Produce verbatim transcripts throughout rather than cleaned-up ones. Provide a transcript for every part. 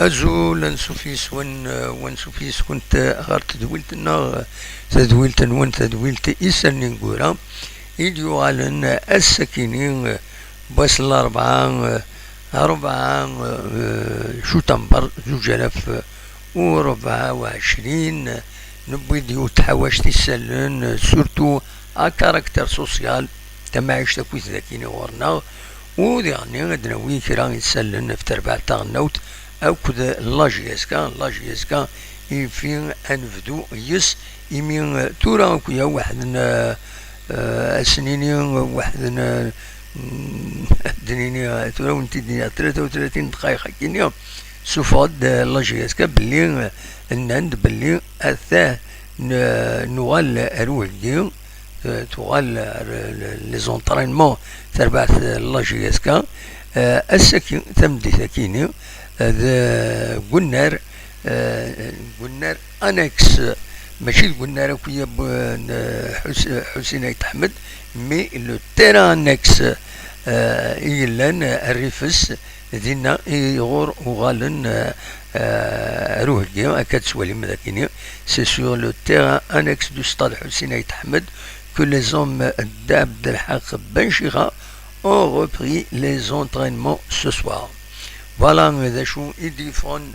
Azul, ansuf yes-wen, eh, wansuf yes-kent, eh, ɣer tedwilt-nneɣ, eh, tadwilt-nwen, tadwilt Isallen Ineggura, i d-yuɣalen, eh, ass-akini, eh, n wass n larebɛa, eh, rebɛa, eh, cutamber, zuǧ alaf, eh, u rebɛa u ɛecrin, eh, newwi-d yiwet tḥawact isallen, eh, surtout à caractère social, tamaɛict akkit d akini ɣur-neɣ, u diɣenni ad d-nawi kra isallen ɣef terbaɛt taɣelnawt akked la J S K, la J S K, ifi ad nebdu yes, imi, eh, tura akk-ya weḥd n, eh, eh, ad s-nini weḥd n, eh, ad d-nini, eh, tura wen-t-id-nniɣ tlata u tlatin dqayeq akini, sufeɣ-d, eh, la J S K belli, eh, nnan-d belli atah n-, nuɣal ar uheggi, eh, tuɣal ar, eh, les entraînements terbaɛt, eh, la J S K, eh, ass-agi, tameddit-akini, eh, d gunnar, eh, gunnar annexe, mačči d gunnar akk-ya n, eh, Ḥus-, Ḥusin Ayt Ḥmed, mais le terrain annexe, eh, i yellan, eh, rrif-s, dinna i ɣur uɣalen, eh, eh, ar uheggi, akka d-tettwalim dagini. C'est sur le terrain annexe du stade Ḥusin Ayt Ḥmed que les hommes d'Abdelhak Ben Chicha ont repris les entraînements ce soir. Voilà d acu i d-yeffɣen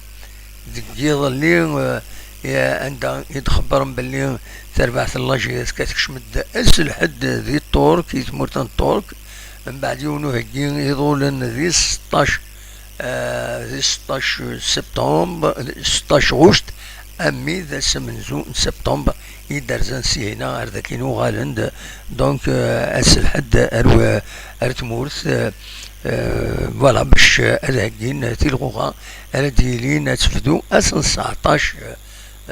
deg yiḍelli, eh, eh, anda i d-xebbren belli tarbaɛt n la J S K tekcem-d ass lḥedd di Ṭṭurk, i tmurt n Ṭṭurk. Mbeɛd yiwen uheggi iḍulen di seṭṭac, eh, di seṭṭac septembre, seṭṭac ɣuct, ami d ass amenzu n septembre i d-rzan sihina ar dakin uɣalen-d, donc, eh, ass lḥedd ar, ar tmurt, eh, eh, voilà, bac ad heggin tilɣuɣa ara d-yilin ad tebdu ass n seɛṭac,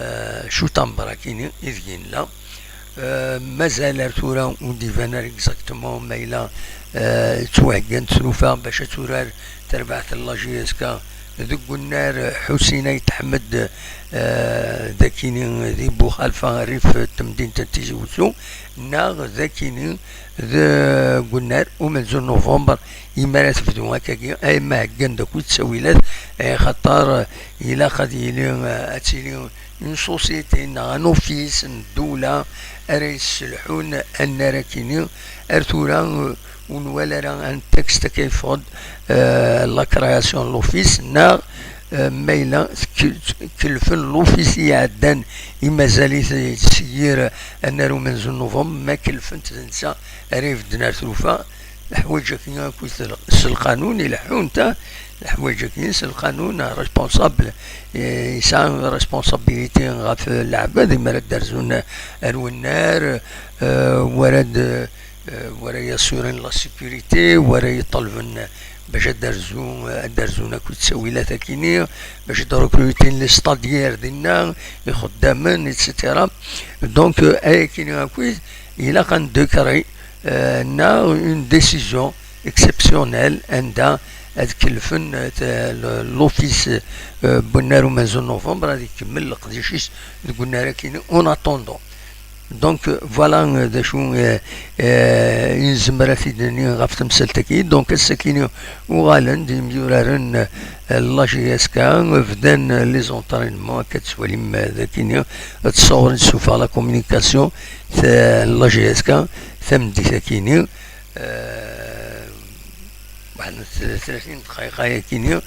eh, cutamber akini ideg nella. Eh, mazal ar tura ur d-iban ara exactement ma yella, eh, ttwaheggant tlufa bac ad turar terbaɛt n la J S K deg unnar Ḥusin Ayt Ḥmed, eh, dakini di Buxalfa rrif n temdint n Tizi Wezzu, neɣ dakini deg unnar umenzu n November, imi ara tebdu akkagi, ay ma heggan-d akk ttawilat, eh, xaṭer, eh, ilaq ad yili, eh, ad tili une société neɣ un office n ddula ara yesselḥun annar akini. Ar tura, eh, ur nwala ara un texte akka yeffeɣ-d, eh, la création n l'office, neɣ, eh, ma yella tkellfen l'office i iɛeddan i mazal-it yettseggir annar umenzu n November, ma kellfent d netta ara ibedden ar tlufa. Leḥwayeǧ-agi akk s lqanun i leḥḥunt, ah, leḥwayeǧ-agi s lqanun, ah, responsable, eh, yesɛa responsabilité ɣef leɛbad, imi ara d-rzun ar wennar, eh, wara d-, eh, wara yassuren la sécurité, wara yeṭṭalben bac ad d-rzu, ad d-rzun akk ttawilat akini, bac ad d-recrutin les stagiaires dinna, ixeddamen, et cetera. Donc, eh, ay akini akk ilaq un décret, eh, neɣ une décision exceptionnelle anda ad kellfen, eh, t-, l-, l'office, eh, n unnar umenzu n November ad ikemmel leqdic-is deg unnar akini, en attendant. Donc, eh, voilà, eh, d acu, eh, eh, i nezmer ad t-id-nini ɣef temsalt-agi. Donc, ass-akini uɣalen-d imyuraren, eh, n la J S K, bdan, eh, les entraînements, akka ttwalim, eh, d akini, ad tṣawren ssufeɣ la communication, t-, la J S K, tameddit akini, eh, waḥed n tlatin dqayeq ayakini,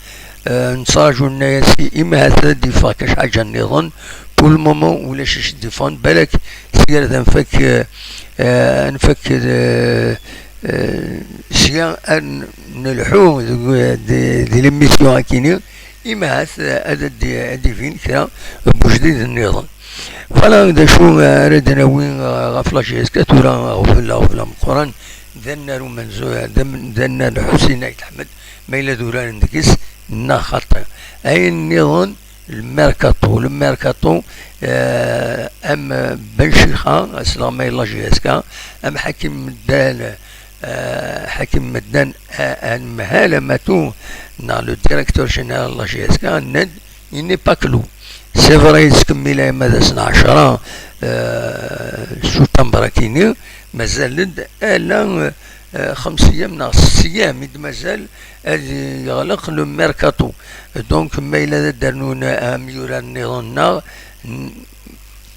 eh, nettraǧu nna-yas imi ahat ad d-yeffeɣ kac ḥaǧa nniḍen. Pour le moment, ulac acu d-yeffɣen, balak sya ad nfak, eh, eh, nfak, eh, eh, sya ad n-, nelḥu deg, di, di l'émission akini, imi ahat, eh, ad d-, ad d-ibin kra n wejdid nniḍen. Voilà d acu ara d-nawi, eh, ɣef la J S K tura, aɣbel, aɣbel ameqqran, d annar umenzu, d am-, d annar Ḥusin Ayt Ḥmed, ma yella d uraren deg-s, neɣ xaṭi. Ayen nniḍen, le mercato, le mercato, eh, am Ben Chicha, asleɣmay n la J S K, am Ḥakim Meddan, eh, Ḥakim Meddan, eh, anemhal amatu, neɣ le directeur général n la J S K, nnan-d, il n'est pas clos. C'est vrai, yettkemmil arma d ass n ɛecra, eh, cutamber akini, mazal-d ala, xemsa ayyam neɣ setta ayyam i d-mazal ad yeɣleq le mercato. Donc ma yella ad d-rnun amyurar nniḍen neɣ,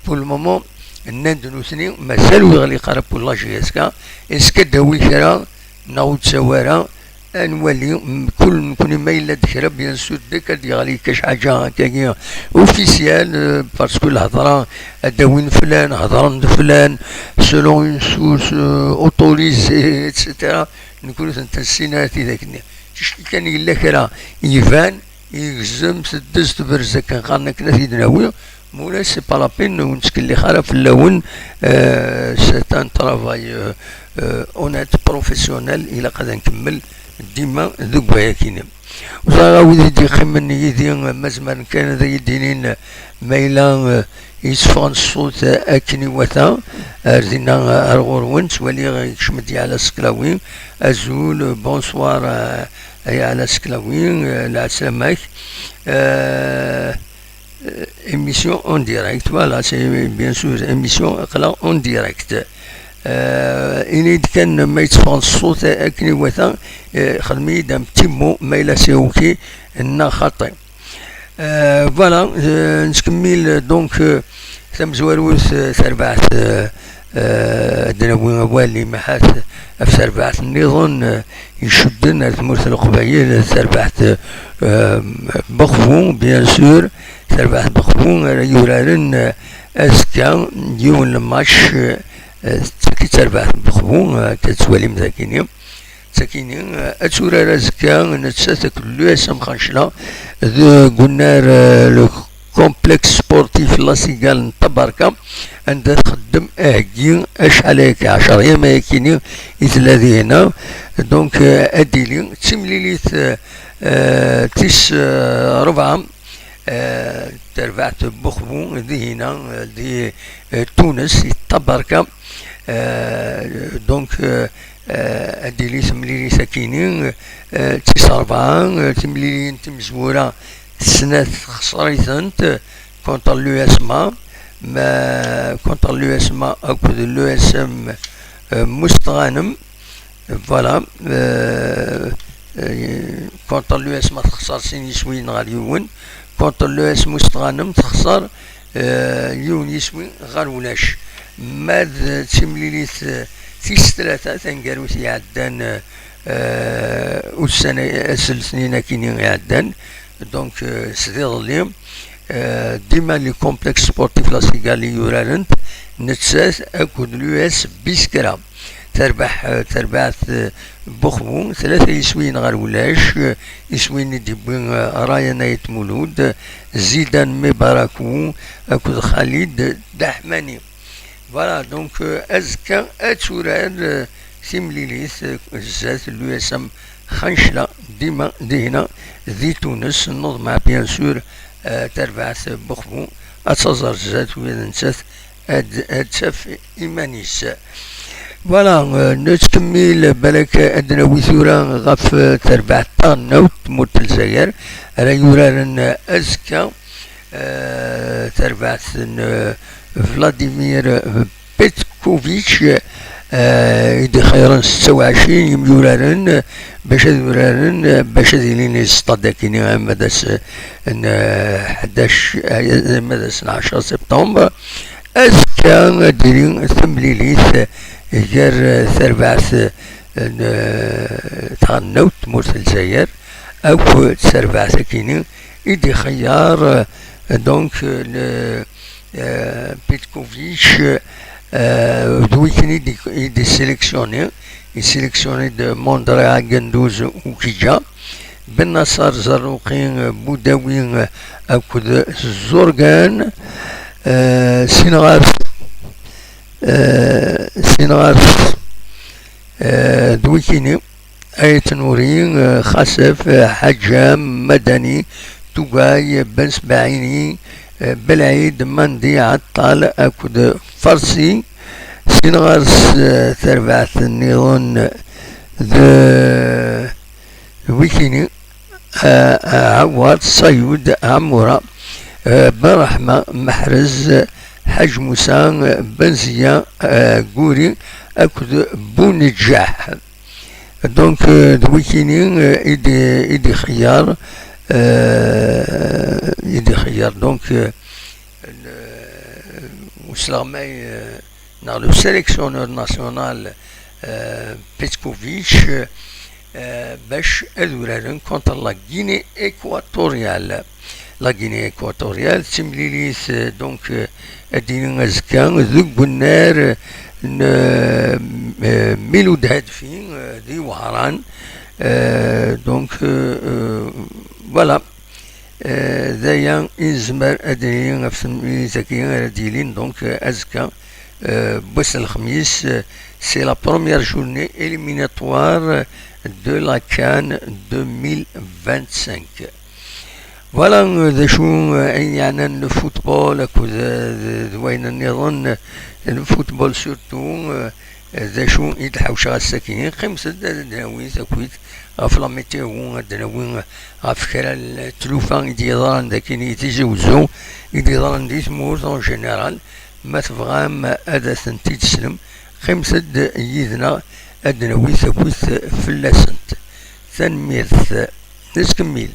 pour le moment, nnan-d nutni mazal ur yeɣliq ara pour la J S K. Est-ce que ad d-tawi kra neɣ ur d-tawi ara? Ad nwali. Mkul nekni ma yella-d kra, bien sûr, dès que ad d-yeɣli kac ḥaǧa akkagi officiel, parce que lhedra ad d-awin flan, hedren-d flan selon une source autorisée, et cetera. Nekni ur tent-nessin ara tidak-nni. Ticki kan yella kra iban, yegzem, teddez, tebrez akken qqaren, akken ad t-id-nawi. Mula c'est pas la peine, ur nettkellix ara fell-awen. C'est un travail honnête, professionnel, ilaq ad nkemmel dima deg wayakini. Ẓriɣ a wid i d-yeqqimen yid-i, ma zemren kan ad iyi-d-inin ma yella yetteffeɣ-n ṣṣut akken iwata. Ar dinna, ar ɣur-wen, ttwaliɣ yekcem-d Yeɛla Seklawi. Azul, bonsoir, a Yeɛla Seklawi, lɛeslama-k. Émission en direct, voilà, c'est bien sûr émission aql-aɣ en direct. Ini-d kan ma yetteffeɣ-n ṣṣut akken iwata. Xdem-iyi-d un petit mot ma yella c'est ok neɣ xaṭi. Voilà, nettkemmil donc tamezwarut, tarbaɛt, ad d-nawi awal imahat ɣef terbaɛt nniḍen icudden ar tmurt n Leqbayel, tarbaɛt Bexbu, bien sûr, tarbaɛt Bexbu ara yuraren azekka, yiwen n lmatch, d tagi tarbaɛt Bexbu, akka tettwalim dagini. Tagini ad turar azekka nettat akked l'U S M Xancla deg unnar, le complexe sportif La Cigale n Tabarka, anda txeddem aheggi acḥal ayagi, ɛecra ayyam ayakini i tella dihina. Donc ad d-tili d timlilit tis rebɛa, tarbaɛt Bexbu dihina, di Tunes, i Tabarka. Donc ad d-tili temlilit akini, tis rebɛa, timlilin timezwura snat xesr-itent contre l'U S M A, contre l'U S M A akked l'U S M Mustɣanem. Voilà. Contre l'U S M A texser sin yiswiyen ɣer yiwen, contre l'U S M Mustɣanem texser yiwen yiswi ɣer ulac. Ma d timlilit tis tlata taneggarut iɛeddan, ussan, ass n letnin akini iɛeddan, donc sdiḍelli, dima le complexe sportif La Cigale i yurarent, nettat akked l'U S Biskra. Terbeḥ terbaɛt Bexbu tlata yiswiyen ɣer ulac. Iswiyen i d-yewwi Ryan Ayt Mulud, Zidane Mebarakou akked Khalid Daḥmani. Voilà, donc azekka ad turar timlilit zdat l'U S M Xancla, dima dihina di Tunes, nneḍmeɛ bien sûr tarbaɛt Bexbu ad taẓ ar zdat, ula d nettat ad taf iman-is. Voilà, nettkemmil, balak ad d-nawi tura ɣef terbaɛt taɣelnawt tmurt n Lezzayer ara yuraren azekka, tarbaɛt n Vladimir Petkovic, i d-ixeyyren setta u ɛecrin yimyuraren bac ad uraren, bac ad ilin di stad akini, ama d ass n ḥdac, ama d ass n ɛecra septembre. Azekka ad d-tili temlilit gar tarbaɛt n tɣelnawt tmurt n Lezzayer akked terbaɛt akini i d-ixeyyar, donc, le Petkovic, d wikin i d-, i d-sélectionné. Yessélectionné-d Mandrea Guendouzi, Oukidja, Ben Nasser, Zarrouqi, Boudaoui akked Zourgan. Sin ɣer, sin ɣer d wikini. Ayt Nouri, Xasef, Ḥaǧam, Madani, Tugay, Ben Sbaɛini, Belɛid, Mandi, Ɛeṭṭal akked Farsi. Sin ɣer-s terbaɛt nniḍen d wikini, Ɛawad, Sayud, Ɛmura, Ben Ṛeḥma, Meḥrez, Ḥaǧ Musa, Ben Ziya, Guri akked Buneǧǧaḥ. Donc, euh, d wikini, euh, i d-, i d-ixeyyar, euh, i d-ixeyyar, donc, euh, le, usleɣmay, euh, neɣ le sélectionneur national, euh, Petkovic, euh, bac ad uraren contre la Guinée équatoriale. La Guinée équatoriale, d timlilit, euh, donc, euh, ad d-tini azekka, deg unnar, euh, n, euh, Miloud Hadfi, euh, di Wehran. Euh, donc, euh, euh, voilà. Euh, d aya i nezmer ad d-nini ɣef temlilit-agi ara d-yilin, donc, euh, azekka, euh, n wass n lexmis, euh, c'est la première journée éliminatoire de la CAN deux mille vingt-cinq. Voilà, euh, d acu, euh, ayen yeɛnan le football akked, euh, d, d wayen nniḍen, euh, le football surtout, euh, d acu i d-ḥawceɣ ass-agi. Qqimet-d ad d-nawi takit ɣef la météo, ad d-nawi ɣef kra n tlufa i d-yeḍran dagi i Tizi Wezzu, i d-yeḍran di tmurt en général. Ma tebɣam ad tent-id-teslem, qqimet-d yid-neɣ ad d-nawi takit fell-asent. Tanemmirt. Nettkemmil.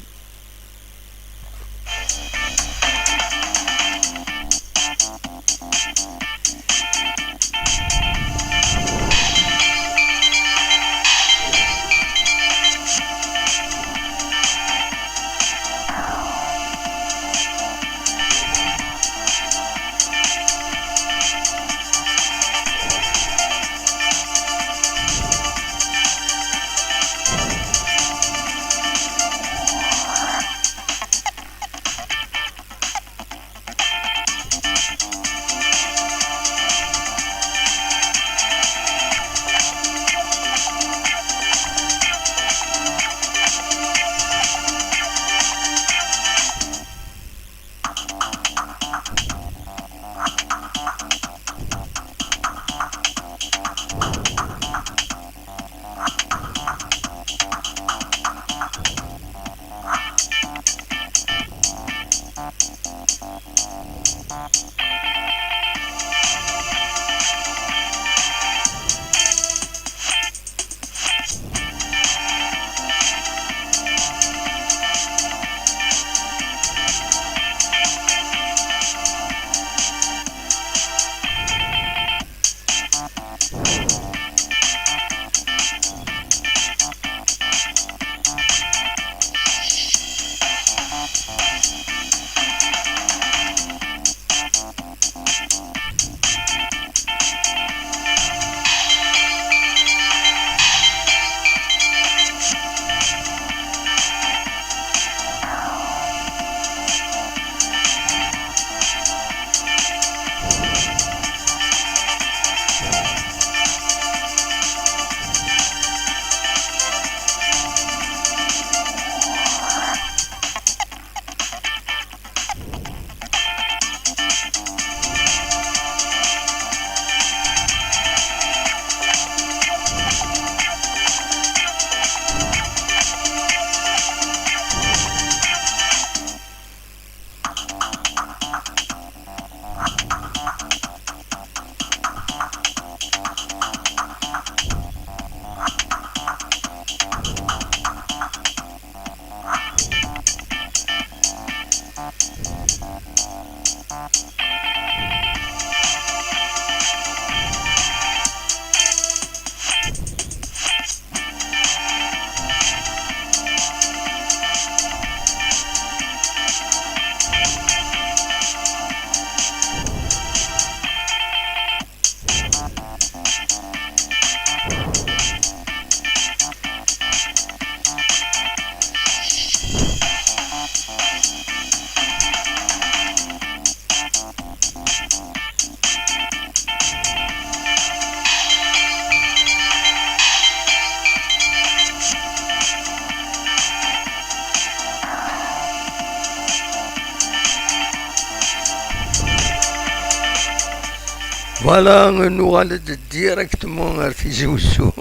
Voilà, nuɣal-d directement ar Tizi Wezzu.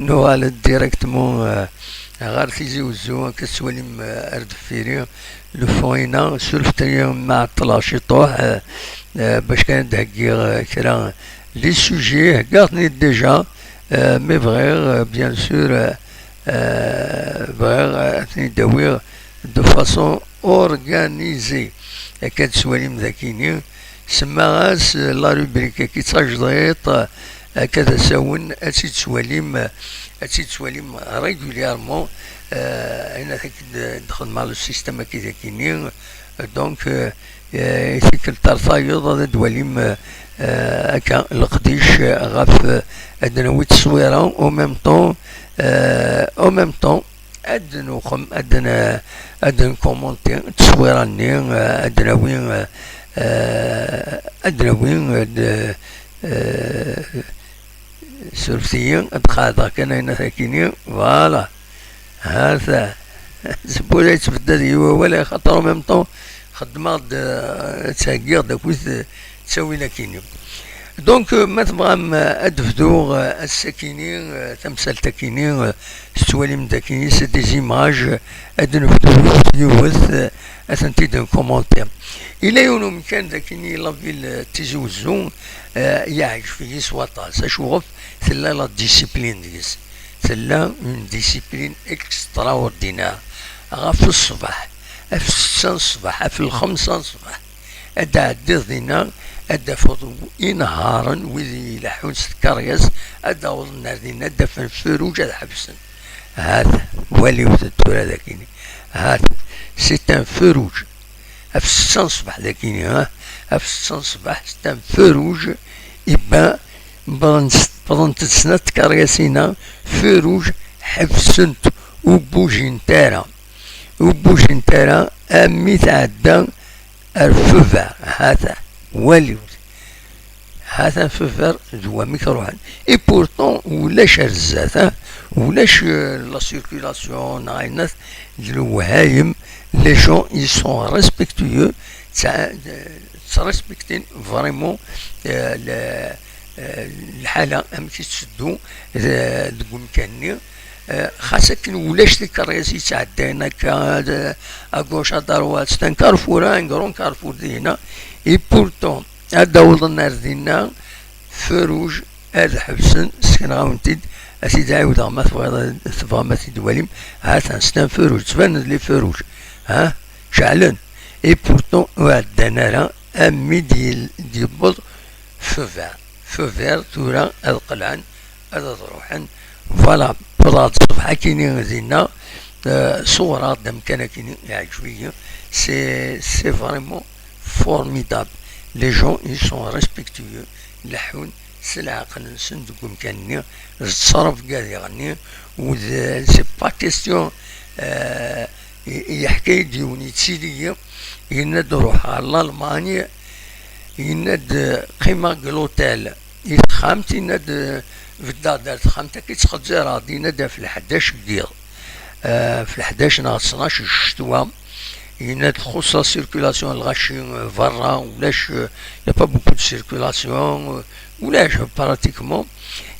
Nuɣal-d directement, euh, ɣer Tizi Wezzu, akka tettwalim, euh, ar deffir-i, le fond-ina, surfet-iyi ma ɛeṭṭleɣ ciṭuḥ, euh, euh, bac kan ad d-heggiɣ, euh, kra les sujets, heggaɣ-ten-id déjà, Euh, mais bɣiɣ, euh, bien sûr, euh, euh, bɣiɣ, euh, ad ten-id-awiɣ de façon organisée. Akka ad tettwalim dakini, semmaɣ-as, euh, la rubrique-agi d tajdiṭ, euh, akka d asawen ad tt-id-tettwalim, euh, ad tt-id-tettwalim régulièrement, euh, ayen ad ak-d-xedmeɣ le système-agi dakini. Donc, euh, Eh, i tikkelt ar tayeḍ ad d-walim, eh, akka leqdic, eh, ɣef, eh, ad nawi tteswira, au même temps, eh, au même temps, ad nuxem, ad n-, ad nkumunti tteswira-nni, eh, ad nawi, eh, eh, ad nawi, eh, d-, eh, surfet-iyi, ad qeɛdeɣ kan ayen akini, voilà. Hata. Sewwel ay yettbeddad i wawal, axaṭer en même temps xeddmeɣ-d, eh, ttheggiɣ-d akkit, eh, ttawil akini. Donc, eh, ma tebɣam, eh, ad bduɣ, eh, ass-akini, eh, tamsalt akini, eh, tettwalim-d akini, c'est des images, eh, ad nebdu yiwet yiwet, eh, ad tent-id-nkumunti. Yella yiwen umkan dakini, la ville, eh, Tizi Wezzu, eh, yeɛjeb-iyi s waṭas. Acuɣef? Tella la discipline deg-s. Tella une discipline extraordinaire. Ɣef ṣṣbeḥ, ɣef ssetta n ṣṣbeḥ, ɣef lxemsa n ṣṣbeḥ, ad d-ɛeddiḍ dinna, ad d-tafeḍ inehharen, wid ileḥḥun s tkeryas, ad d-awḍen ar dinna, ad d-afen feu rouge, ad ḥebsen. Hat, waliwet tura dakini. Hat, c'est un feu rouge. Ɣef ssetta n ṣṣbeḥ dakini, ha? Ɣef ssetta n ṣṣbeḥ, c'est un feu rouge, iban, wwḍent-d snat tkeryas-inna, feu rouge, ḥebsent, ur bbujint ara. Ur bbujint ara, armi tɛedda ar feu vert. Hata, waliwet. Hatan feu vert d wamek ruḥen. Et pourtant, ulac ar zdat, hein? Ulac, euh, la circulation, neɣ ayen, d lewhayem, les gens, ils sont respectueux, tta-, ttrespektin vraiment, euh, le-, euh, lḥala amek i tetteddu, euh, deg umkan-nni. Euh, xas akken ulac tikeryas yettɛeddayen akka, euh, à gauche, à droite, c'est un carrefour, hein, un grand carrefour dinna. Et pourtant, ad d-awḍen ar dinna, feu rouge, ad ḥebsen, ssekneɣ-awen-t-id, ad t-id-ɛiwdeɣ ma tebɣiḍ, tebɣam ad t-id-twalim. Hatan, c'est un feu rouge, ttbanen-d les feux rouges, ha? Ceɛlen. Et pourtant, ur ɛeddan ara, armi d-yewweḍ feu vert. Feu vert, tura ad qelɛen, ad, ad ruḥen. Voilà, wwḍeɣ-d ṣṣbeḥ akini dinna, euh, ṣewwreɣ-d amkan akini, iɛǧeb-iyi. C'est, c'est vraiment formidable. Les gens, ils sont respectueux. Leḥḥun s leɛqel-nsen deg umkan-nni. D ttṛebga diɣenni. U d, c'est pas question, euh, i-, yeḥka-yi-d yiwen yettili-yi, yenna-d ruḥeɣ ɣer Lalman, yenna-d qqimeɣ deg l'hôtel, i texxamt, yenna-d beddeɣ-d ar texxamt, akka i ttxezzireɣ-d, yenna-d ɣef lḥdac n yiḍ. Ah, ɣef lḥdac neɣ ttnac ccetwa, yenna-d txuṣṣ la circulation, lɣaci, euh, berra, ulac, euh, y a pas beaucoup de circulation, euh, ulac, pratiquement.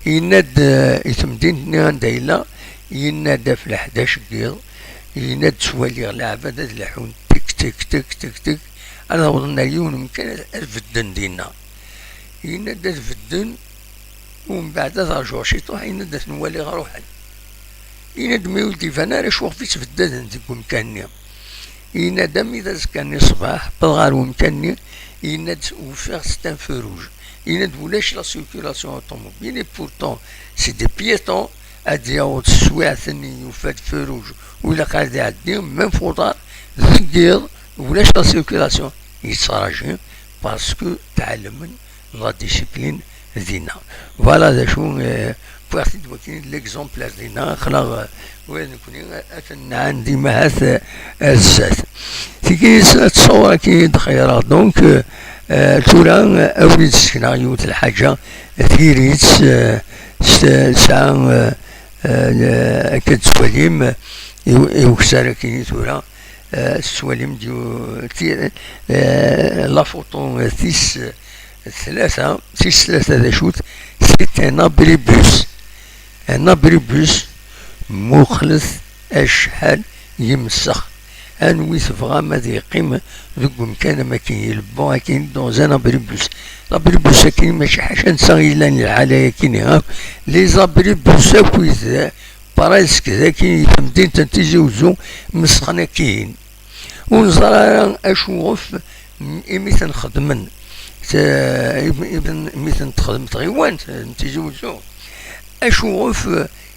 Yenna-d, euh, i temdint-nni anda yella, yenna-d ɣef lḥdac n yiḍ, yenna-d ttwaliɣ leɛbad ad leḥḥun tik, tik, tik, tik, tik, ad awḍen ar yiwen umkan ad bedden dinna. Yenna-d ad bedden, umbeɛd ad rǧuɣ ciṭuḥ, yenna-d ad ten-waliɣ ruḥen. Yenna-d mi ur d-iban ara acuɣef i ttbeddaden deg umkan-nni. Yenna-d armi d azekka-nni ṣṣbeḥ, wwḍeɣ ɣer umkan-nni, yenna-d ufiɣ c'est un feu rouge. Yenna-d ulac la circulation automobile, et pourtant c'est des piétons, ad d-yaweḍ s teswiɛt-nni yufa-d feu rouge, ur ilaq ara ad iɛeddi, même faudra, deg yiḍ, ulac la circulation. Yettraǧi parce que tɛelmen la discipline dinna. Voilà d acu, eh, wwiɣ-t-id wakin d l'exemple ar dinna, aql-aɣ, eh, ula d nekni, eh, ad ten-nɛandi mahat, eh, ar zdat. Tigi s-, ad tṣawer akin d xeyreɣ. Donc, eh, eh, tura, eh, awi-d ssekneɣ yiwet lḥaǧa, tiri-tt, eh, s-, tesɛa, eh, eh, akka d-tettwalim, eh, i, i ukessar akini tura, eh, tettwalim-d, eh, la photo, eh, tis, eh, tlata, tis tlata d acu-t, c'est un abribus. Un abribus, muqlet acḥal yemsex. Anwi tebɣam ad yeqqim deg umkan am akin, il bon akin dans un abribus? L'abribus akin mačči ḥaca netta i yellan lḥala-yakini akk. Les abribus akk wid presque daki i temdint n Tizi Uzzu mesxen akin. Ur neẓri ara acu ɣef imi ten-xedmen. Imi ten-texdem tɣiwant n Tizi Uzzu, acu ɣef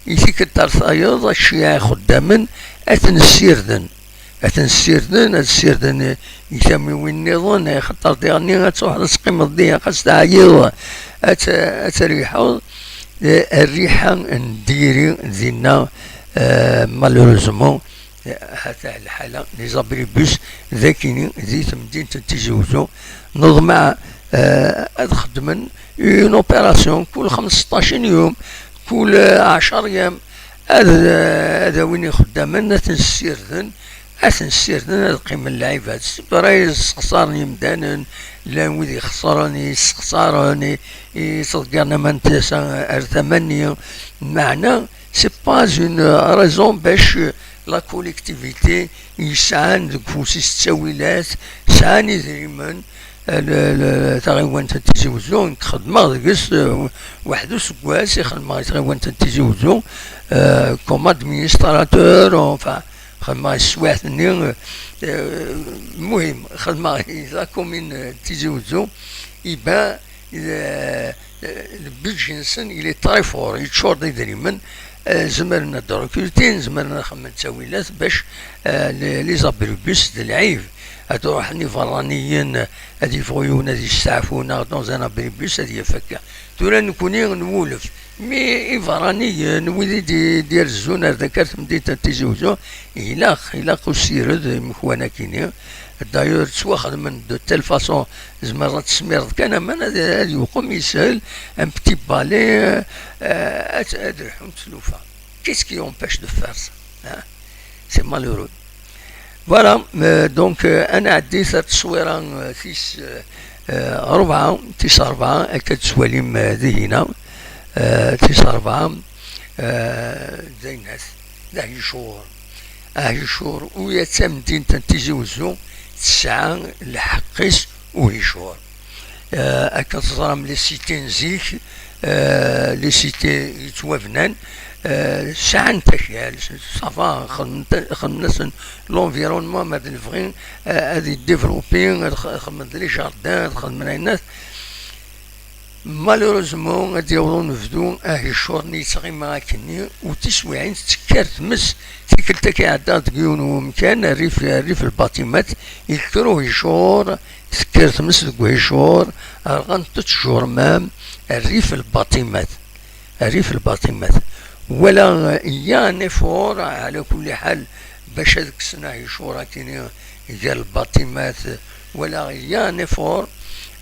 i tikkelt ar tayeḍ ad cciɛen ixeddamen ad ten-ssirden. Ad ten-ssirden, ad ssirden deg tamiwin nniḍen, axaṭer diɣenni ad truḥeḍ ad teqqimeḍ diɣ, ad teɛyiḍ, ad t-, ad triḥeḍ. Eh, rriḥa n diri dinna, eh, malheureusement, eh, hata lḥala, les abribus, dakini, di temdint n Tizi Uzzu, neḍmeɛ, eh, ad xedmen une opération kul xemseṭṭac yum, kul, eh, ɛecṛ yam, ad, ad awin ixeddamen, ad ten-ssirden, ad ten-ssirden, ad qqimen lɛibad. C'est vrai, sseqsaren yimdanen, llan wid ixeṣren, yessexsaren, i, yettḍeggiren aman n tasa ar tama-nni. Meɛna, c'est pas une raison bac la collectivité yesɛan deg ufus-is ttawilat, sɛan idrimen, l-, l-, taɣiwant n Tizi Uzzu, nekk xedmeɣ deg-s, eh, waḥed useggas i xedmeɣ i tɣiwant n Tizi Uzzu, eh, comme administrateur, enfin, xedmeɣ i teswiɛt-nni, eh, muhim, xedmeɣ i la commune n Tizi Uzzu, iban, eh, le budget-nsen, il est très fort, yeččur d idrimen, eh, zemren ad d-recrutin, zemren ad xedmen ttawilat bac, eh, les, les abribus d lɛib. Ad ruḥen iberraniyen, eh, ad yebɣu yiwen ad yesteɛfu neɣ dans un abribus ad yaf akka. Tura nekni nwulef. Mi iberraniyen, wid i d-, d-irezzun ar daki ar temdint n Tizi Uzzu, ilaq, ilaq usired imekwan akini. D'ailleurs, ttwaxedmen de telle façon, tzemreḍ ad tesmireḍ kan aman, ad, ad yewqem yeshel, un petit balai, euh, ad, ad lḥunt tlufa. Qu'est-ce qui empêche de faire ça, hein? C'est malheureux. Voilà, euh, donc, euh, ad nɛeddi ar tteswira, euh, tis, euh, euh, rebɛa, tis rebɛa, akka tettwalim, euh, dihina, euh, tis rebɛa, euh, d aynas, d ahicuṛ. Ahicuṛ, ula d tamdint n Tizi Uzzu tesɛa lḥeqq-is uhicuṛ. Eh, akken teẓram, les cités n zik, eh, les cités yettwabnan, eh, sɛant akal, ça va, xedmen-, xedmen-asen l'environnement, ma d lebɣi, eh, ad yeddivelopi, ad x-, xedmen les jardins, ad xedmen ayennat. Malheureusement, ad d-yaweḍ unebdu, ahicuṛ-nni yettɣima akkenni, u tiswiɛin tettekker tmes. Tikkelt akka iɛedda deg yiwen n wemkan, rrif, rrif lbaṭimat, yekker uhicuṛ, tekker tmes deg uhicuṛ, rɣant ttjurmam, rrif lbaṭimat, rrif lbaṭimat. Wala, il y a un effort, ɛla kulli ḥal, bac ad kksen ahicuṛ akkenni gar lbaṭimat, wala, il y a un effort,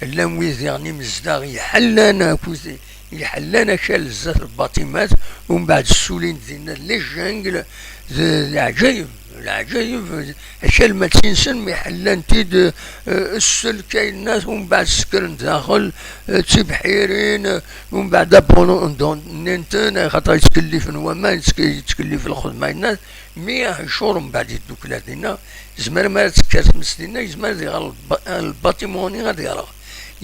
llan wid diɣen imezdaɣ iḥellan akked, iḥellan akal zdat lbaṭimat, umbeɛd ssulin dinna les jungles, d leɛǧayeb, leɛǧayeb, akal ma ttinsen mi ḥellan-t-id, eh, sselk ayennat, umbeɛd sekren daxel, eh, d tibḥirin, eh, umbeɛd abandonnent-ten, axaṭer yettkellifen waman, yettke-, yettkellif lxedma ayennat, mi ahicuṛ umbeɛd yeddukel ar dinna, yezmer mi ara tekker tmes dinna, yezmer ad iɣer lba-, lbaṭimuni ad yerɣ.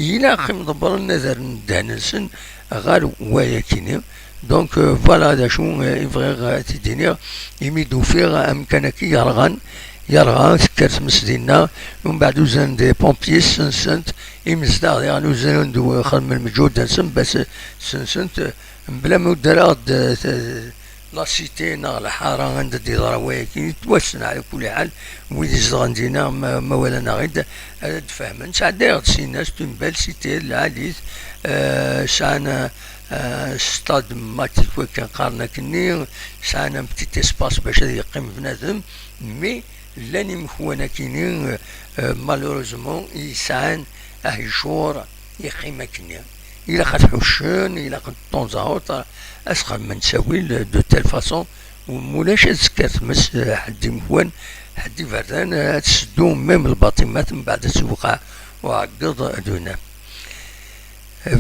Ilaq imḍebbren ad rren ddehn-nsen ɣer wayakini. Donc, euh, voilà d acu, euh, i bɣiɣ, euh, ad t-id-iniɣ, imi d-ufiɣ amkan-agi yerɣan, yerɣa, tekker tmes dinna, umbeɛd uzan-d les pompiers, sensen-t, imezdaɣ diɣen uzan-d, xedmen lmeǧhud-nsen, bac sensen-t, euh, mebla ma udreɣ-d, euh, t-, la cité neɣ lḥara anda d-yeḍra wayagi, yettwassen ɛla kulli ḥal, wid izedɣen dinna, ma, ma walan-aɣ-id, ad d-fehmen. Sɛeddayeɣ-d sina, c'est une belle cité, lɛali-t, euh, sɛan, euh, stade matik wakken qqaren akkenni, sɛan un petit espace bac ad yeqqim bnadem, mais llan imekwan akkenni, euh, malheureusement, yesɛan ahicuṛ, yeqqim akkenni. Ilaq ad ḥuccen, ilaq de temps à autre ad s-xedmen ttawil de telle façon, u mulac ad tekker tmes, ḥedd imekwan, ḥedd iberdan, ad tseddu même lbaṭimat, mbeɛd ad tewqeɛ uɛeggeḍ d unam.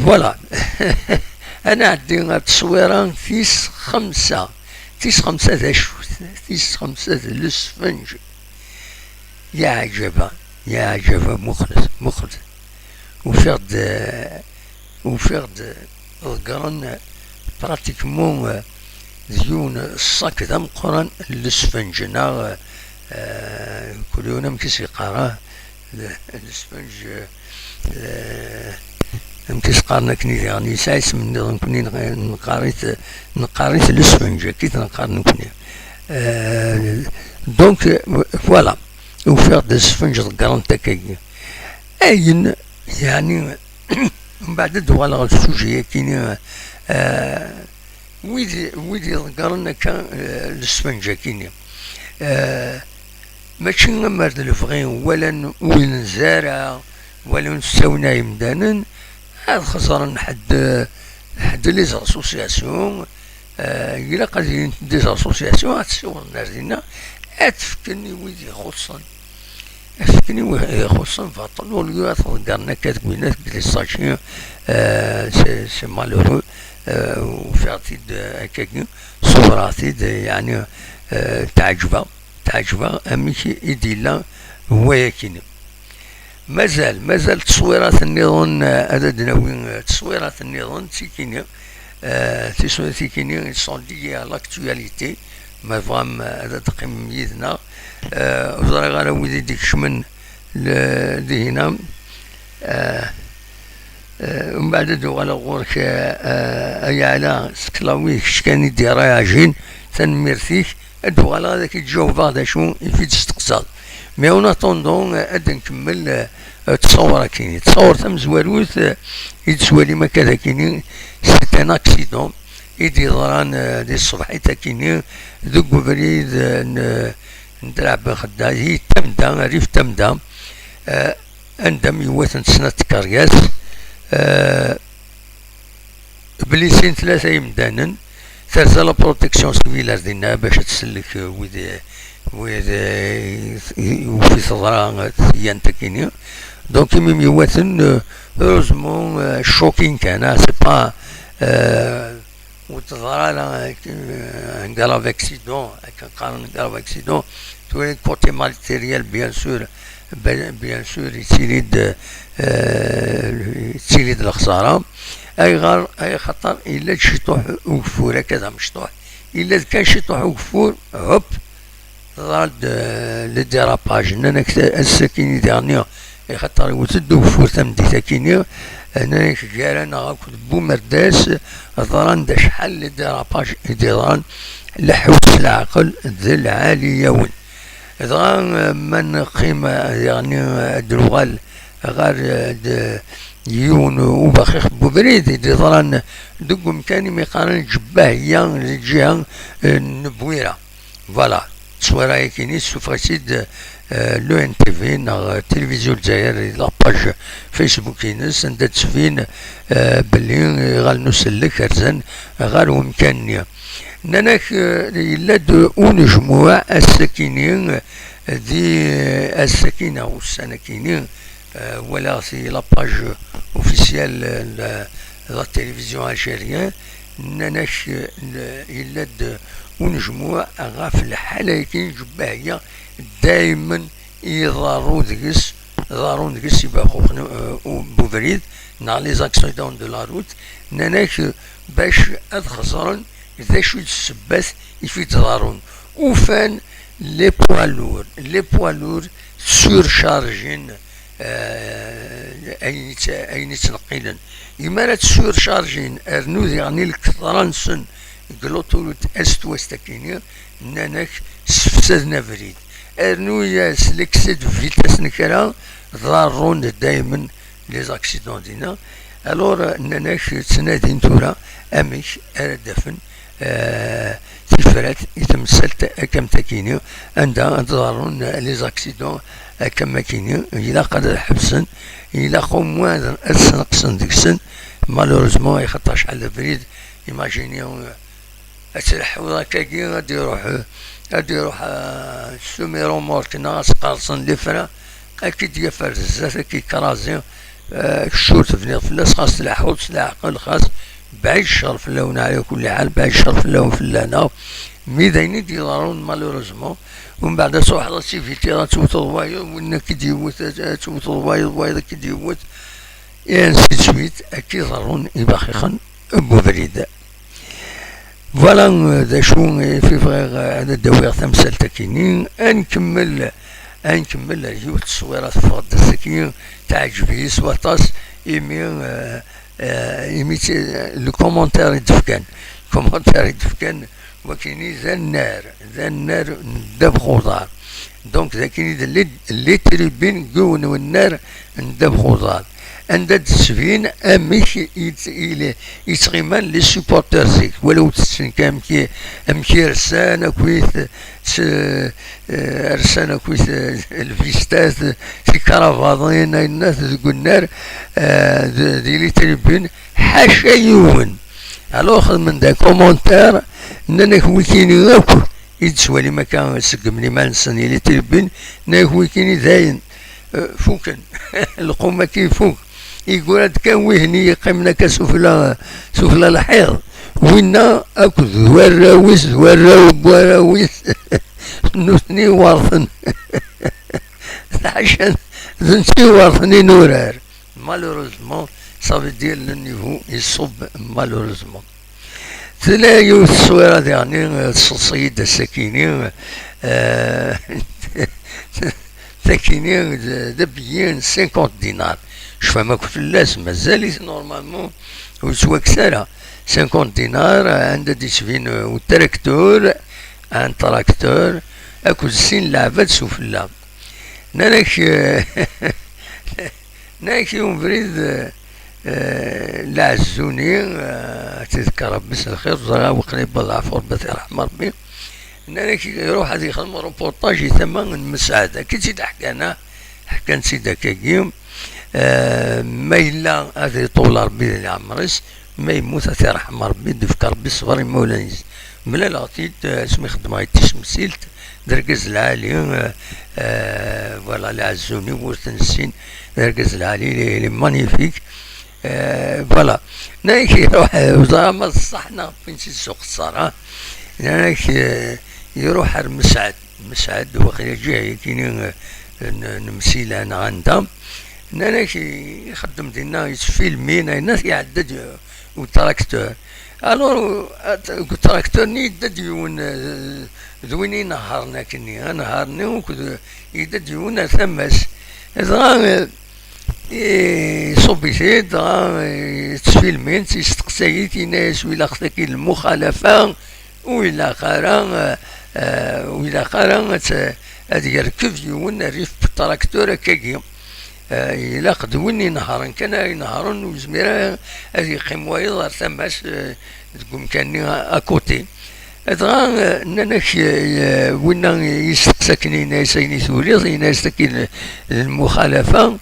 Voilà. Ad nɛeddi ar tteswira tis xemsa. Tis xemsa d acu? Tis xemsa d lesfenǧ. Yeɛjeb-a, yeɛjeb-a, muqlet, muqlet. Ufiɣ-d, ufiɣ-d ḍeggren pratiquement d yiwen ṣṣak d ameqqran n lesfenǧ, neɣ, eh, kul yiwen amek i s-yeqqar, eh, lesfenǧ, eh, amek i s-qqaren akken i diɣen, yesɛa isem nniḍen, nekkni neqqar-it, neqqar-it lesfenǧ, akka i t-neqqar nekkni. Eh, donc, voilà. Ufiɣ-d asfenǧ ḍeggren-t akkagi. Ayen, yeɛni, mbeɛd ad d-uɣaleɣ ɣer sujet-agi-ni, eh, wid, wid iḍeggren akka, eh, lesfenǧ-agi-ni. Eh, mačči amer d lebɣi, wala n-, ur nzara, wala ur nettawin ar yimdanen, ad xeẓren ḥedd, ḥedd les associations, eh, ilaq ad ilint des associations, ad ssiwḍen ar dinna, ad t-fken i wid ixuṣṣen. Ad t-fken i wid ixuṣṣen baṭel, au lieu ad t-ḍeggren akka deg winna deg les sachets, eh, c'est, c'est malheureux, eh, ufiɣ-t-id, eh, akkagi, ṣewwreɣ-t-id, eh, yeɛni, eh, teɛǧeb-aɣ, teɛǧeb-aɣ amek i d-yella wayagi-nni. Mazal, mazal tteswirat nniḍen, eh, ad d-nawi, eh, tteswirat nniḍen, tikini, eh, tiswirat tikini, ils sont liés à l'actualité, ma tebɣam, eh, ad d-teqqimem yid-neɣ. Eh, ur ẓriɣ ara wid i d-ikecmen le-, dihina. Eh, eh, mbeɛd ad uɣaleɣ ɣur-k, eh, eh, ay Ɛla Seklawi, kečč kan i d-irayajin, tanemmirt-ik. Ad d-uɣaleɣ ad ak-id-jawbeɣ d acu i t-id-testeqsaḍ. Mais en attendant, eh, ad nkemmel, eh, ttṣawur-agi. Ttṣawur tamezwarut, eh, i d-tettwalim akka dagini, c'est un accident i d-yeḍran, eh, di tṣebḥit-agi-ni deg ubrid, eh, n, n Ddeɛb Xedda, di Tamda, rrif Tamda, eh, anda myewwaten snat tkeryas, eh, blisin tlata yemdanen, terza la protection civile ar dinna bac ad tsellek, eh, wid, eh, wid, eh, i, i, ufis teḍra, eh, tyant-agi-ni. Donc, imi myewwaten, eh, heureusement, eh, choqué kan, ah, c'est pas, eh, ur teḍra ara, eh, un grave accident, akken qqaren grave accident. Tura, côté matériel, bien sûr, be-, bien sûr, yettili-d, eh, yettili-d lexsara. Ayɣer? Ay xaṭer yella-d ciṭuḥ ugeffur, akka d amecṭuḥ. Yella-d kan ciṭuḥ ugeffur, hop, teḍra-d, eh, le dérapage. Nnan-ak ta-, ass-akini diɣenni, axaṭer iwet-d ugeffur tameddit-akini, eh, nnan-ak gar-aneɣ akked Bumerdas, ḍran-d acḥal le dérapage i d-yeḍran, leḥwes s leɛqel d lɛali-yawen. Dɣa, eh, ma neqqim, eh, diɣenni, eh, ad d-nuɣal ɣer, eh, d-, yiwen ubaxix n ubrid i d-yeḍran deg umkan imi qqaren Ǧebbahiya, di lǧiha, eh, n Bwira. Voilà, tteswira-yakini tessufeɣ-itt-id, eh, l'O N T V neɣ Tilivizyu Lezzayer di la page Facebook-ines, anda d-ttbin, eh, belli iɣallen n usellek rzan ɣer umkan-nni. Nnan-ak, eh, yella-d unejmuɛ ass-akini, eh, di, eh, ass-akini neɣ ussan-akini, eh, walaɣ si la page officielle, eh, de la télévision algérienne, nnan-ak, eh, yella-d unejmuɛ ɣef lḥala-agi n Ǧebbahiya, daymen iḍerru deg-s, ḍerrun deg-s ibaxuxen, eh, u-, n ubrid, neɣ les accidents de la route, nnan-ak, eh, bac ad xeẓren d acu i d ssebbat i t-id-ḍerrun. Ufan les poids lourds, les poids lourds surchargés, eh, ayen i tt-, ayen i ttneqqilen. Imi ara ttsurchargin, rnu diɣen i lkeḍra-nsen deg l'autoroute est-ouest-akini, nnan-ak sefsaden abrid. Rnu-yas l'excès de vitesse n kra, ḍerrun daymen les accidents dinna. Alors, nnan-ak ttnadin tura amek ara d-afen, eh, tifrat i temsalt akkamt-akini, anda ad ḍerrun les accidents akkamt-akini. Ilaq ad ḥebsen, ilaq au moins ad, ad sneqsen deg-sen. Malheureusement, ixaṭer acḥal d abrid, imaginez, eh, ad tleḥḥuḍ akkagi, ad d-iruḥ, ad d-iruḥ, eh, semi-remorque neɣ ad s-qerṣen les freins, ad k-id-yaf ar zdat, ad k-ikrazi, eh, kečč ur tebniḍ fell-as, xas tleḥḥuḍ s leɛqel, xas bɛid ccer fell-awen, ɛla kulli ḥal, bɛid ccer fell-awen, fell-aneɣ. Mi d ayen i d-yeḍrun, malheureusement, Umbeɛd ad truḥeḍ ad tivitiḍ, ad tewteḍ wayeḍ, win ad k-id-yewwet, ad tewteḍ wayeḍ, wayeḍ ad k-id-yewwet, et ainsi de suite, akka i ḍerrun ibaxixen n ubrid. Voilà, euh, d acu ifi bɣiɣ, euh, ad d-awiɣ tamsalt-akini. Ad nkemmel, ad nkemmel ar yiwet n tteswira teffeɣ-d ass-agi, teɛǧeb-iyi s waṭas, imi, euh, euh, imi t-, le commentaire i d-fkan, le commentaire i d-fkan, wakini d annar, d annar n ddabex uḍar. Donc, d akini d les, les tribunes n yiwen wennar n ddabex uḍar, anda d-tesbin amek i, i, i, i ttɣiman les supporters zik, walaw tessen kan amek i, amek i rsan akkit, s-, eh, rsan akkit, eh, lvistat, tikrabaḍin, ayennat deg unnar, eh, d, di les tribunes, ḥaca yiwen. Alors, xedmen-d un commentaire, nnan-ak wikini akk i d-tettwalim akka, seggmen iman-nsen i les tribunes, nnan-ak wikini dayen, eh, fuken. Lqum-agi ifuk. Yeggura-d kan wihin i yeqqimen akka sufella, sufella lḥiḍ. Winna akked warraw-is, d warraw n warraw-is, nutni werten. Ḥaca d netta i werten inurar. Malheureusement, ça veut dire le niveau iṣubb, malheureusement. Tella yiwet n tteswira diɣen, eh, tseḍsa-yi-d ass-akini, eh, takini d, d abilli n cinquante dinars. Cfam akk fell-as, mazal-it normalement ur yettwakkes ara. Cinquante dinars, eh, anda d-yettbin, eh, utraktur, un tracteur, akked sin leɛbad sufella. Nnan-ak, eh, nnan-ak i ubrid, eh, eh, Lɛezzuni, eh, ad tt-iḍegger Rebbi s lxir, ẓriɣ waqila yewweḍ leɛfu Rebbi, ad t-iṛḥem Rebbi. Nnan-ak iruḥ ad yexdem reportage i tama n Mesɛed. Akka i tt-id-ḥkan, ah, ḥkan-tt-id akkagi. Eh, ma yella ad iṭul Rebbi di leɛmer-is, ma yemmut ad t-iṛḥem Rebbi, d-ifk Rebbi ṣṣber i imawlan-is. Mlaleɣ-t-id, eh, asmi xeddmeɣ i tisemsilt, d argaz lɛali, eh, eh, voilà, Lɛezzuni, ur t-nessin, d argaz lɛali, il est, il est magnifique. Eh, voilà. Nnan-ak iruḥ, eh, ur ẓriɣ ma d ṣṣeḥ neɣ wwin-tt-id s uqeṣṣer, ah. Nnan-ak, eh, iruḥ ar Mesɛed. Mesɛed, waqila ǧiha yakini, eh, n, n Msila neɣ anda. Nnan-ak i-, ixeddem dinna, yettfilmin, ayennat iɛedda-d, eh, utraktur. Alors, at-, deg utraktur-nni yedda-d yiwen, eh, d win inehhṛen akkenni, anehhar-nni, akked, yedda-d yiwen ar tama-s. Dɣa, eh, iṣubb-it-id, dɣa, eh, yettfilmin-t, yesteqsa-yi-t, yenna-yas wi ilaq tagi lmuxalafa, ur ilaq ara, eh, eh, ur ilaq ara ad t-, ad yerkeb yiwen rrif n traktur akkagi. Eh, ilaq d win inehhṛen kan ara inehhṛen, ur yezmir ara ad yeqqim wayeḍ ar tama-s, eh, deg umkan-nni à côté. Dɣa, eh, nnan-ak, eh, winna yesteqsa akken, yenna-yas ayen i turiḍ, yenna-yas tagi l-, lmuxalafa,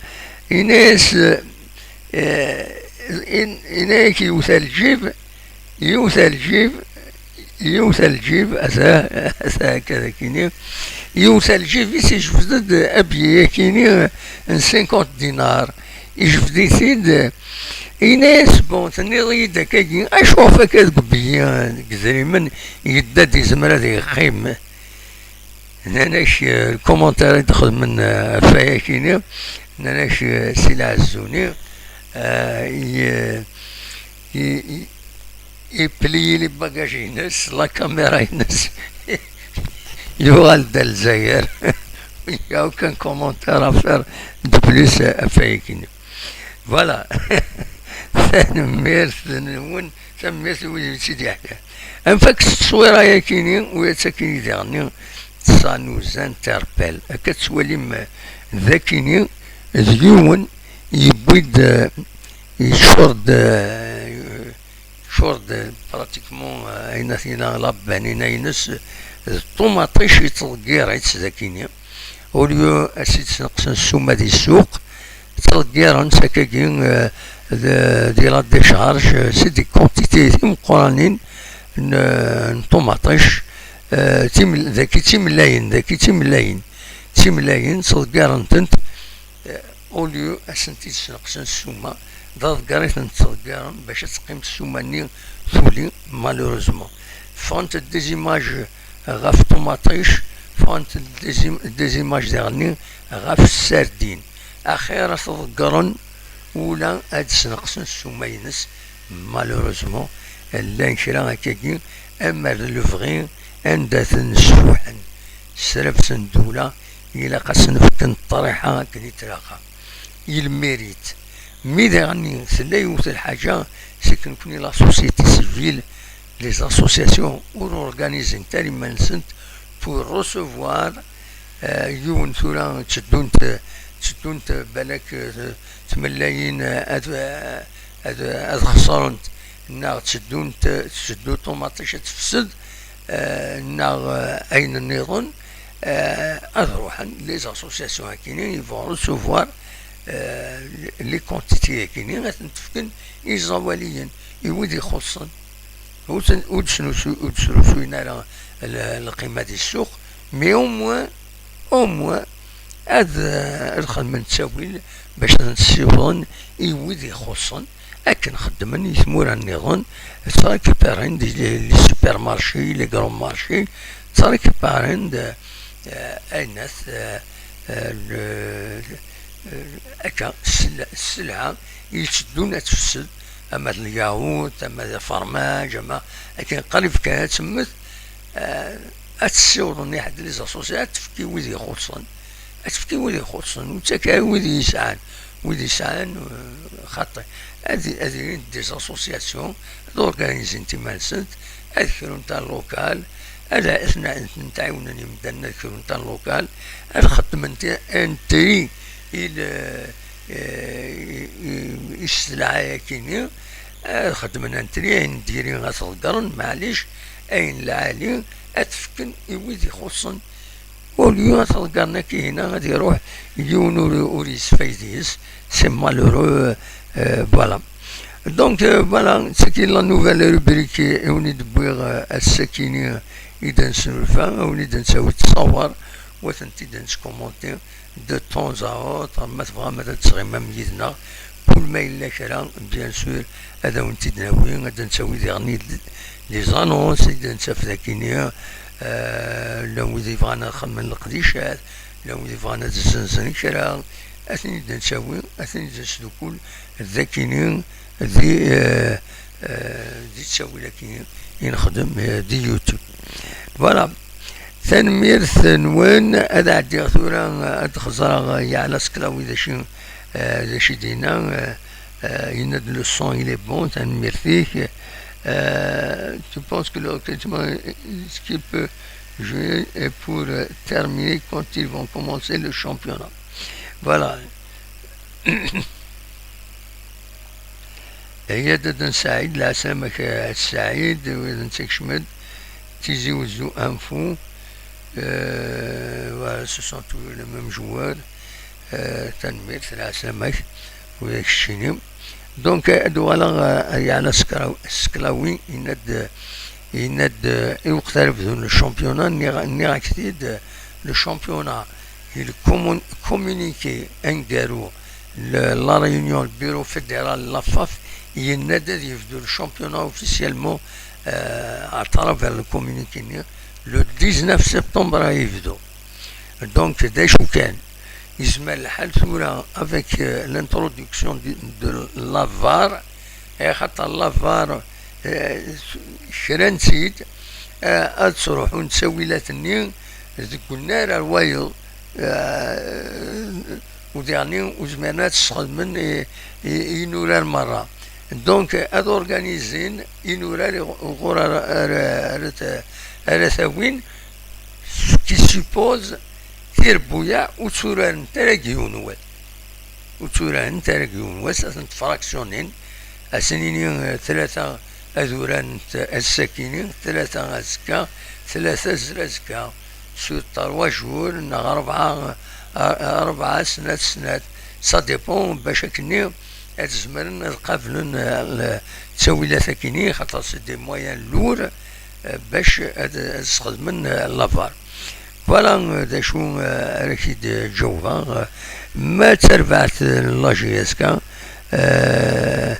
yenna-yas, eh, eh, in-, yenna-yak yewwet ar lǧib, yewwet ar lǧib, yewwet ar lǧib, ata, ata akka dagini, yewwet ar lǧib-is, yejbed-d abilli-yakini n cinquante dinars, yejbed-it-id, yenna-yas, bon, tenniḍ-iyi-d akkagi, acu ɣef akka deg ubilli, deg idrimen, yedda-d, yezmer ad yeqqim? Nnan-ak, eh, lkumantir i d-xedmen, eh, ɣef wayakini, nnan-ak, eh, si Lɛezzuni, eh, i, i, i, ipliyi les bagages-ines, la caméra-ines, yuɣal-d ar Lezzayer. Il y a aucun commentaire à faire de plus, eh, ɣef wayakini. Voilà. Tanemmirt-nwen, tanemmirt i wid i tt-id-yeḥkan. Anef-ak s tteswira-yakini, u ad takini diɣenni, ça nous interpelle. Akka tettwalim, eh, d akini, d yiwen yewwi-d, eh, yeččur-d, eh, yeččur-d, eh, pratiquement, eh, ayen ad t-ina la banina-ines, eh, d ṭumaṭic yettḍeggir-itt d akini. Au lieu ad s-id-sneqsen ssuma di ssuq, ttḍeggiren-tt akkagi, eh, d, di la décharge, eh, c'est des quantités timeqqranin n, n ṭumaṭic, eh, tim-, dagi d timellalin, dagi d timellalin, d timellalin, ttḍeggiren-tent, eh, au lieu ad sent-id-sneqsen ssuma, d aḍegger i tent-ttḍeggiren bac ad teqqim ssuma-nni tuli, malheureusement. Ffɣent-d des images ɣef ṭumaṭic, ffɣent des im- des images diɣenni ɣef ssardin. Axir ad t-ḍeggren ula ad sneqsen ssuma-ines. Malheureusement, llan kra akkagi, ama d lebɣi anda ten-sfuḥen, srabsen ddula, ilaq ad sen-fken ṭṭriḥa akken i tlaqqa. Il mérite. Mi daɣen tella yiwet lḥaǧa, c'est que nekni la société civile, les associations ur organizent ara iman-nsent pour recevoir, euh, yiwen tura tteddunt, tteddunt balak, euh, tmellayin, euh, ad, euh, ad, ad xeṣrent, neɣ tteddunt, tteddu ṭumaṭic ad tefsed, euh, neɣ, euh, ayen nniḍen, euh, ad ruḥen les associations akini, ils vont recevoir, euh, les quantités akini, ad tent-fken i iẓawaliyen, i wid ixuṣṣen. Ur ten- ur d-snusu- ur d-srusuyen ara l- lqima di ssuq, mais au moins, au moins, ad, euh, ad xedmen ttawil bac ad ten-ssiwḍen i wid ixuṣṣen, akken xeddmen i tmura nniḍen, ttrekiparen-d les, les supermarchés, les grands marchés, ttrekiparen-d, euh, aynat, euh, euh, le- euh, akka, ssel- sselɛa i yetteddun ad tefsed, ama d lyaɣut, ama d afermaj, ama akken qrib kan ad temmet, euh, ad tessiwḍen i ḥedd les associations, ad tefk i wid ixuṣṣen, ad tefk i wid ixuṣṣen, ur ttak ara i wid yesɛan, wid yesɛan, euh, xaṭi, ad, ad ilint des associations, ad organizent iman-nsent, ad krunt un local, ad, ad ten-, ad ten-ɛiwnen imdanen ad krunt un local, ad xeddment un tri i le- eh, i, i, i sselɛa-yakini, ad xeddmen un tri, ayen n diri ad t-ḍeggren, maɛlic, ayen lɛali ad t-fken i wid ixuṣṣen. Au lieu ad t-ḍeggren akka hina, ad iruḥ yiwen ur, ur yesfayed yes, c'est malheureux, euh, voilà. Donc, euh, voilà, c'est que la nouvelle rubrique i wen-id-wwiɣ, euh, ass-akini i d-nesnulfa, a wen-id-nettawi ttṣawar, wa tent-id-neskumunti de temps à autre, ma tebɣam ad teɣimam yid-neɣ, kul ma yella kra, bien sûr, ad awen-t-id-nawi, ad d-nettawi diɣen les annonces i d-nettaf dagini, euh, llan wid yebɣan ad xedmen leqdicat, llan wid yebɣan ad zzenzen kra, ad ten-id-nettawi, ad ten-id-nesdukul dagini di, euh, euh, di ttawil-agi i nexdem, euh, di YouTube. Voilà. Tanemmirt-nwen. Ad ɛeddiɣ tura, euh, ad xeẓreɣ, euh, Yeɛla Seklawi d acu, euh, d acu i d-yenna, euh, euh, yenna-d le son il est bon, tanemmirt-ik. Euh, tu penses que le recrutement, est-ce qu'il peut jouer, et pour, euh, terminer, quand ils vont commencer le championnat? Voilà. Aya-d ad n-Saɛid, leɛsama-k a Saɛid, wid n-tekcem-d, Tizi Wezzu Info, euh, voilà, ce sont tous les mêmes joueurs. Euh, tanemmirt, leɛsama-k, ula d keččini. Donc, ad uɣaleɣ, euh, ar Yeɛla Sekra- Seklawi, yenna-d, yenna-d, euh, i weqt ara bdun le championnat, nniɣ- nniɣ-ak-t-id, euh, le championnat, il commun- communiqué aneggaru, le- la réunion, le bureau fédéral, la faf, yenna-d ad yebdu le championnat officiellement, euh, à travers le communiqué-nni, le dix-neuf septembre ara yebdu. Donc, d acu kan, yezmer lḥal tura avec, euh, l'introduction de, de la var, axaṭer la var, euh, kran-tt-id, euh, ad ttruḥun ttawilat-nni deg unnar ar wayeḍ, euh, u diɣen ur zmiren ad sxedmen i, i, i yinurar merra. Donc, ad organizin inurar i ɣ- ɣur ara, ara, ara t- ara t-awin, ce qui suppose tirebbuyaɛ ur tturarent ara deg yiwen wass. Ur tturarent ara deg yiwen wass, ad tent-fractionnin, ad sen-nini, eh, tlata ad urarent ass-akini, tlata azekka, tlata zrezka, sur trois jours, neɣ rebɛa, eh, rebɛa, snat, snat. Ça dépend, bac akkenni ad zemren ad qablen, eh, le- ttawilat-akini, xaṭer c'est des moyens lourds, eh, bac ad, ad sxedmen, eh, la var. Voilà, eh, d acu, eh, ara k-id-ǧawbeɣ. Eh, ma d tarbaɛt n la J S K, eh,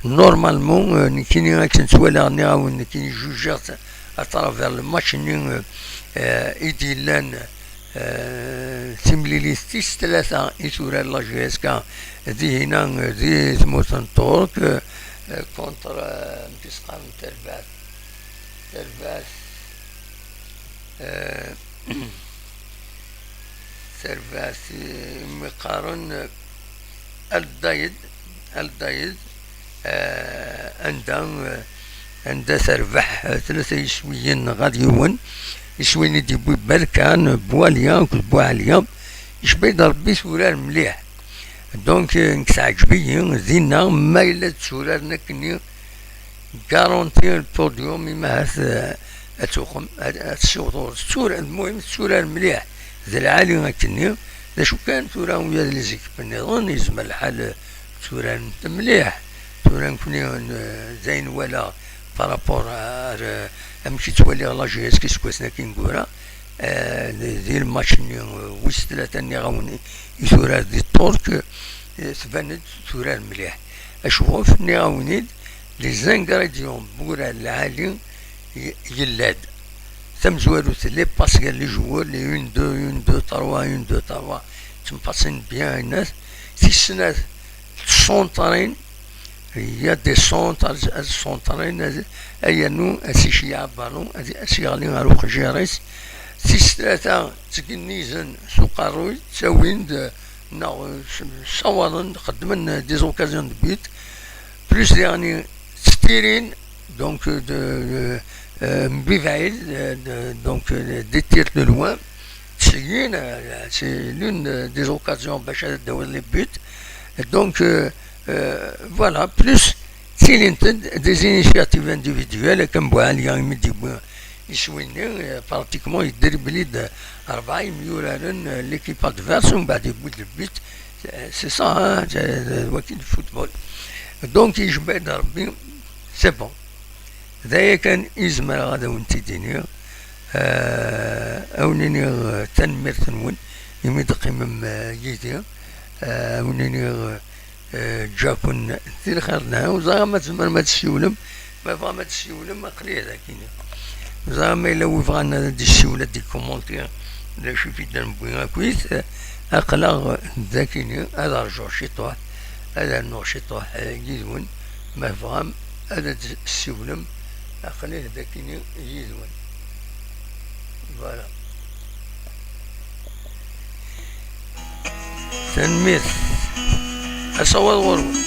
normalement, eh, nekkini akken ttwaliɣ, nniɣ-awen, nekkini jujiɣ-tt à travers le match-nni, euh, i d-yellan, euh, timlilit tis tlata i turar la J S K dihina, euh, di tmurt n Ṭṭurk, euh, contre, euh, amek i s-qqaren, Terbaɛt, Terbaɛt, euh, Terbaɛt, euh, mi qqaren, euh, Al Dayed, Al Dayed, eh, anda, eh, anda terbeḥ, eh, tlata yiswiyen neɣ ad yiwen, iswi-nni d-yewwi Berkan, Buɛalya akked Buɛalya, icba-yi-d Rebbi turar mliḥ. Donc, eh, nekk teɛǧeb-iyi dinna, ma yella d turaren akkenni, garanti le podium, imi ahat, eh, ad tuqem, ad, ad tessiweḍ ɣur-s. Tetturar, lmuhim tetturar mliḥ, d lɛali akkenni. D acu kan, tura ula d les équipes nniḍen, yezmer lḥal, eh, tturarent mliḥ. Tura nekni, eh, d ayen walaɣ par rapport ar, eh, amek i ttwaliɣ la J S K iseggasen-agi ineggura, eh, di, di lmatch-nni, eh, wis tlata nniɣ-awen i, i turar di Ṭṭurk, eh, tban-d turar mliḥ. Acuɣef? Nniɣ-awen-id, les ingrédients n wurar lɛali y-, yella-d. Tamezwarut, les passes gar les joueurs, les un deux, un deux trois, un deux trois, ttempassin bien, ayen-at. Tis snat, ttṣuntrin, il y a des centres, ad, ad ṣuntrin, ad, ad yernu, ad s-iceyyeɛ balon, ad, ad s-yeɣli ɣer uqejjir-is. Tis tlata, ttgennizen s uqerruy, ttawin-d, neɣ, eh, s-, ssawaḍen, xeddmen, eh, des occasions de but. Plus daɣen ttirin, donc, euh, de, euh, euh, mebɛid, euh, de, donc, euh, des tirs de loin. Ttseggin, euh, c'est l'une, euh, des occasions bac ad d-tawiḍ les buts. Donc, euh, euh, voilà, plus ttilint-d des initiatives individuelles, akken Buɛalya imi d-yewwi iswi-nni, euh, pratiquement yedribli-d rebɛa yemyuraren, euh, l'équipe adverse, umbeɛd yewwi-d le but. C'est, c'est ça, hein, c'est, c'est waki le football. Donc, yejba-d Rebbi, c'est bon. D aya kan i zemreɣ ad awen-t-id-iniɣ. Euh, ad awen-iniɣ, euh, tanemmirt-nwen imi d-teqqimem, euh, yid-i. Euh, ad awen-iniɣ, euh, euh, ǧǧiɣ-ken di lxir lɛali. Ur ẓriɣ ma tzemrem ad tessiwlem. Ma tebɣam ad tessiwlem, aql-i dagi. Ur ẓriɣ ma yella wi bɣan ad d-yessiwel, ad d-ikkumunti d acu i d-newwi akkit. Aql-aɣ dagi, ad rǧuɣ ciṭuḥ, ad rnuɣ ciṭuḥ, eh, yid-wen. Ma tebɣam ad d-tessiwlem, aql-i dagi yid-wen. Voilà. Tanemmirt. Asawaḍ ɣur-wen.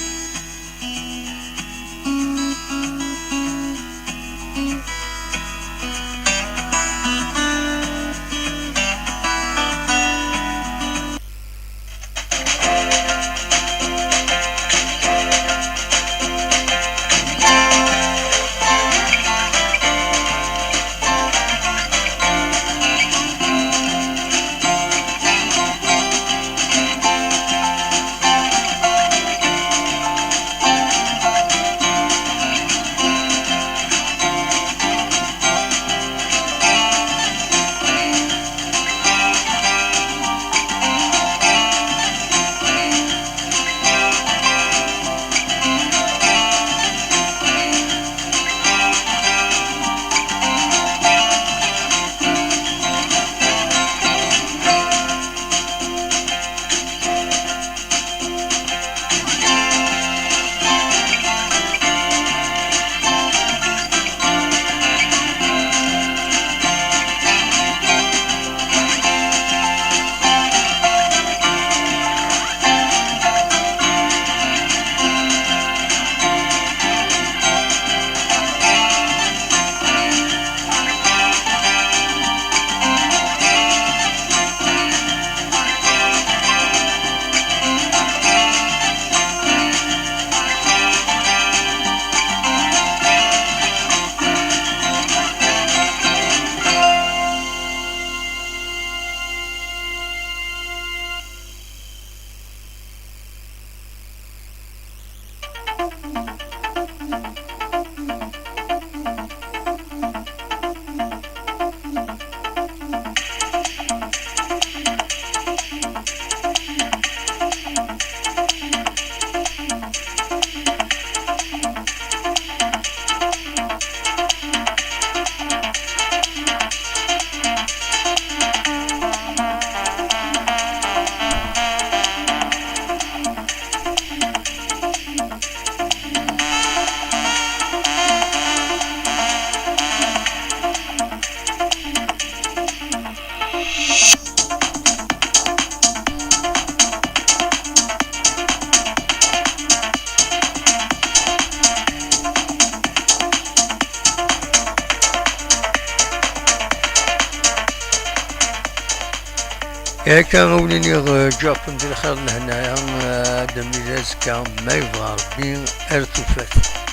Akka, a wen-iniɣ, eh, ǧǧiɣ-ken di lxir d lehna, eh, ad d-nemlil azekka, ma yebɣa Rebbi, ar tufat.